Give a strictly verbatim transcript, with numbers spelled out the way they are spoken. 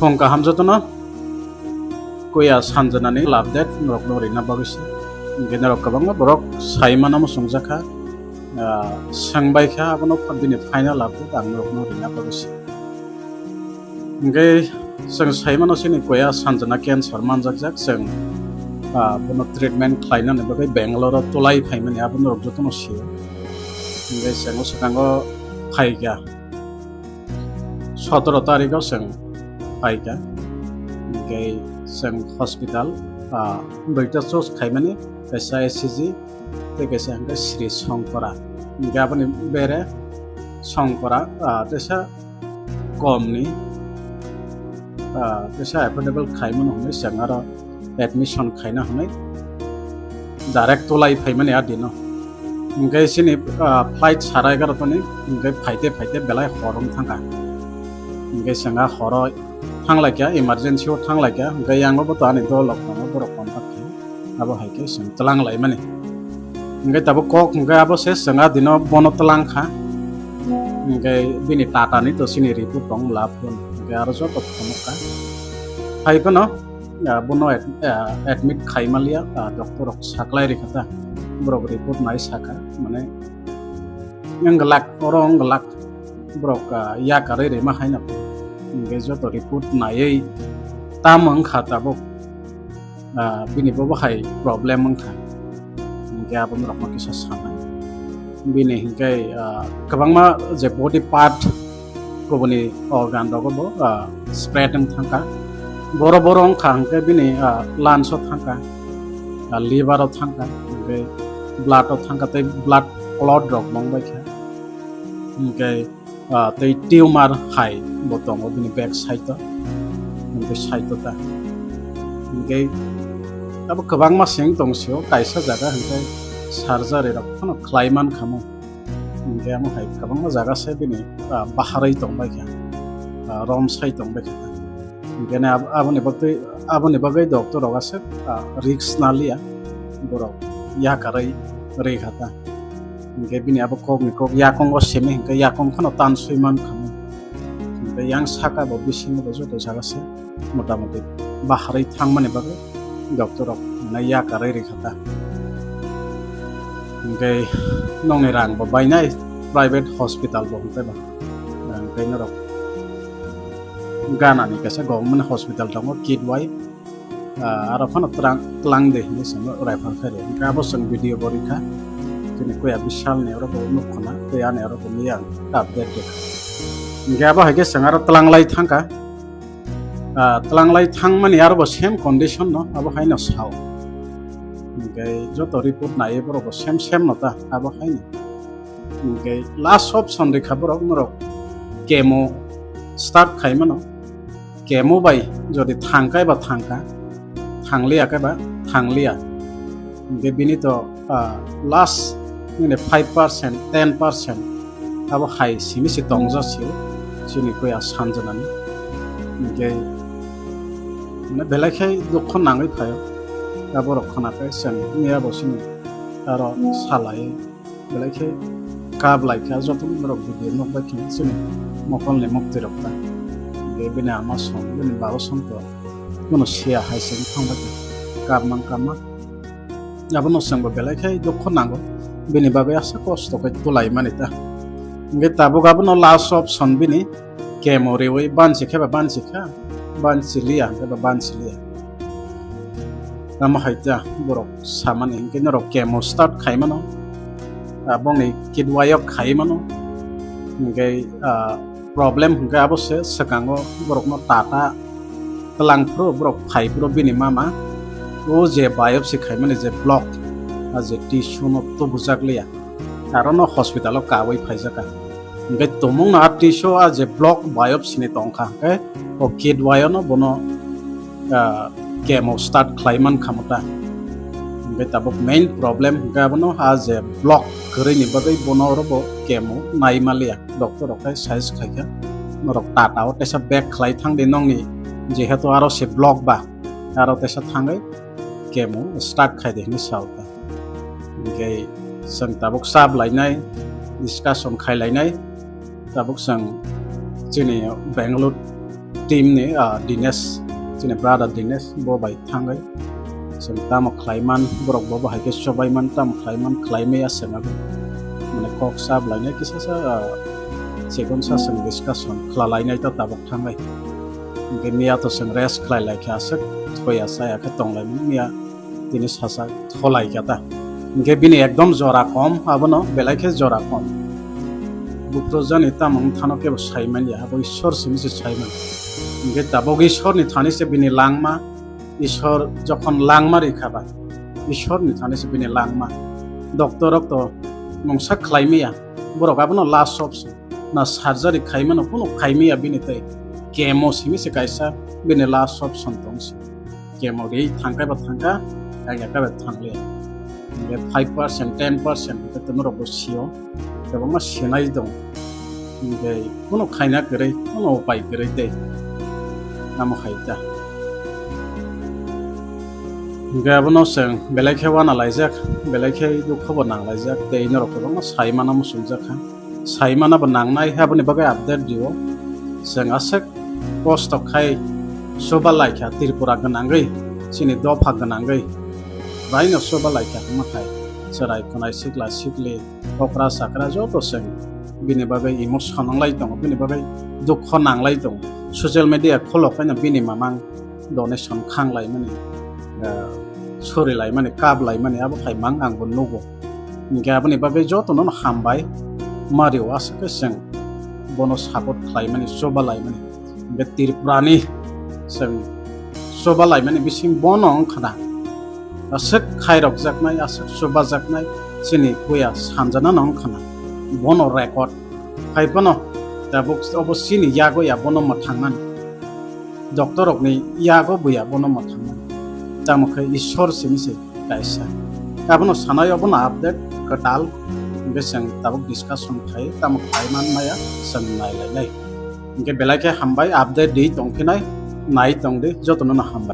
Phung kaham jotono, kuya sanjanani update norokno rina bagwi se. Hinkhe norok kwbangma borok saimano muchungjakha, ah, swngbaikha, abono bini final update ang norokno rina bagwi se. Hinkhe chwng saimano chini kuya sanjana cancer manjakjak, chwng, ah, bono treatment khlainani bagwi Bangalore-o tulai phaimani abo norok jotono sio. Hinkhe chwng o swkango phaikha. Sotoro tarikh o chwng phaikha, hinkhe chwng hospital, ah, duita choose khaimani, kaisa E C G tei kaisa hinkhe Sri Shankara, hinkhe aboni bere Shankara, ah, teisa komni, ah, teisa affordable khaimano hwnwi chwng aro admission khaina hwnwi direct tulai phaimani a dino. Hinkhe chini, ah, flight sara egarota ni, hinkhe phaite phaite belai hor wng thangkha. Hinkhe chwng a horo thanglaikha, emergency o thanglaikha, hinkhe yango bo to ani dolok tongo, borok contact khaio. Abo hai khe chwng twlang laimani. Hinkhe tabuk kok hinkhe abo se chwng a dino bono twlang kha. Hinkhe bini Tata ni to chini report tong la phone. Hinkhe aro joto phunuk kha. Hai phano, ah, bono ad-, ah, admit khai manliya, ah, doctor rok saklai rikha ta. Borok report nai sakha, mane, wng glak, oro wng glak. Borok, ah, yakarwi rima haino. Hinkhe joto report naiwi tamo wngkha tabuk, ah, bini bobo hai problem wngkha. Hinkhe abo norokno kisa sana. Bini hinkhe, ah, kwbangma je body part kubuni organ rogo bo, ah, spread wng thangkha. Boro boro wngkha hinkhe bini, ah, lungs o thangkha, ah, liver o thangkha, hinkhe blood o thangkha tei blood clot rok mong baikha. Hinkhe, ah, tei tumor hai bo tongo bini back side o, hinkhe side o ta. Hinkhe abo kwbangma seng tong sio, kaisa jaga hinkhe surgery rok phano khlai mankha mo. Hinkhe amo hai kwbangma jaga se bini, ah, baharwi tongbaikha, ah, romsai tongbaikha. Hinkhe ne ab-, aboni bagwi, aboni bagwi doctor rok aswk, ah, risk naliya, borok yakarwi rikha ta. Hinkhe bini abo kokni kok yakongo simi hinkhe yakong phano tanswi mankha mo. Hinkhe yang saka bo bisingo bo joto jaga se motamoti baharwi thangmani bagwi doctor rok hwnwi yakarwi rikha ta. Hinkhe nokni rang bo bainai, private hospital bo hwnkhe ba. Hinkhe norok ganani kaisa government hospital tongo, Kidwai, ah, aro phano twlang, twlang de hinwi chwngno refer khaio. Hinkhe abo chwng video bo rikha, chini kuya Bishal ni oro bo nukho na, tei ani oro bo miyang update rikha. Hinkhe abo hai khe chwng aro twlang lai thangkha. Ah, twlang lai thangmani aro bo same condition no, abo haino sao. Hinkhe joto report naiwi borok bo same same no ta, abo haino. Hinkhe last option rikha borok norok chemo start khaimano. Chemo bai jodi thangkai ba thangkha, thangliya kai ba thangliya. Hinkhe bini to, ah, last nini five percent, ten percent abo hai simi se tongja sio, chini kuya sanjanani. Hinkhe mane belai khe dukho nangwi phaio. Aborok khwnakhai chwng miya bo chini aro salai belai khe kap laikha, joto borok video nukbai khe chini mokolni muktwi rok ta. Hinkhe bini ama song, bini baba song to bono siya hai se wng thang bai kha. Kap mang kap mang. Abono chwngbo belai khe dukho nango. Bini bagwi aswk kosto khe tulai mani ta. Hinkhe tabuk abono last option bini chemo riwi bansi khe ba bansi kha, bansi liya khe ba bansi liya. Tamo hai ta borok samani hinkhe norok chemo start khai mano. Ah, bongni kidwai o khai mano. Hinkhe, ah, problem hinkhe abo se swkango borokno tata twlang phuru borok phai phuru bini mama o je biopsy khaimani je block, a je tissue no tubujak liya, aro no hospital o kawi phaijaka. Hinkhe tumung no a tissue a je block biopsy ni tongkha, hinkhe o kidwai o no bono, ah, chemo start khlai mankha mo ta. Hinkhe tabuk main problem hinkhe abono a je block kwrwi ni bagwi bono oro bo chemo nai maliya. Doctor rok khai size khaikha, norok tata o teisa bag khlai thang di nongni, jehetu aro se block ba, aro teisa thangwi chemo start khai di hinwi sao ta. Hinkhe chwng tabuk chap lainai, discussion khai lainai, tabuk chwng chini Bangalore Team ni, ah, Dinesh, chini brother Dinesh, bo bai thangwi. Chwng tamo khlaiman, borok bo bahai khe chobaiman, tamo khlaiman, khlaimaya chwng abo. Mane kok sap lainai kisa sa, ah, chikon sa chwng discussion khwlalainai ta tabuk thangwi. Hwnkhe miya to chwng rest khlai lai khe aswk thoya chaya khe tong lai manya. Tini sasak tholai kha ta. Hwnkhe bini ekdom jora kom, abono belai khe jora kom. Buktujani tamo wng thano kebo sai manya, abo Ishwar simi se sai mano. Hwnkhe tabuk Ishwar ni thani se bini langma, Ishwar jokhon langma rikha ba, Ishwar ni thani se bini langma. Doctor rok to mungsa khlai maya, borok abono last option. Na surgery khai mano, kunu khai maya bini tei chemo simi se kaisa bini last option tong se. Chemo ri thangkha ba thangkha, thangya kha ba thangli. Hwnkhe five percent, ten percent hwnkhe tei norok bo sio, kwbangma sinai dong. Hwnkhe kunu khaina kwrwi, kunu upai kwrwi tei tamo khai ta. Hwnkhe abono chwng belai khe wana laijak, belai khe dukho bo nang laijak, tei norok kwbangma sai mana muchungjak kha. Sai mana bo nangnai, aboni bagwi update dio. Chwng aswk kosto khai chuba lai kha Tripura gwnangwi, chini dopha gwnangwi. Raino chuba lai kha wngma khai chwrai khwnai sikla sikli, okra chakra joto chwng bini bagwi emotion nang lai tongo, bini bagwi dukho nang lai tongo. Social media khulok haino bini mamang donation khang lai mani, ah, suri lai mani, kap lai mani, abo khai mang ang bo nugo. Hwnkhe aboni bagwi jotono no hambai ma rio, aswk khe chwng bono support khlai mani, chuba lai mani. Hwnkhe Tripura ni chwng chuba lai mani bising bono wng khna. Aswk khairok jaknai, aswk chuba jaknai, chini puya sanjana no wng khna. Bono record. Hai phano tabuk obo chini yago ya bono mwthangmani. Doctor rokni yago buya bono mwthangmani. Tamo khe Ishwar simi se kaisa. Abono sanai obono update kwtal. Hwnkhe chwng tabuk discussion khai, tamo khai man maya chwng nai lai lai. Hwnkhe belai khe hambai, update di tong phinai, nai tong di, jotono no hambai.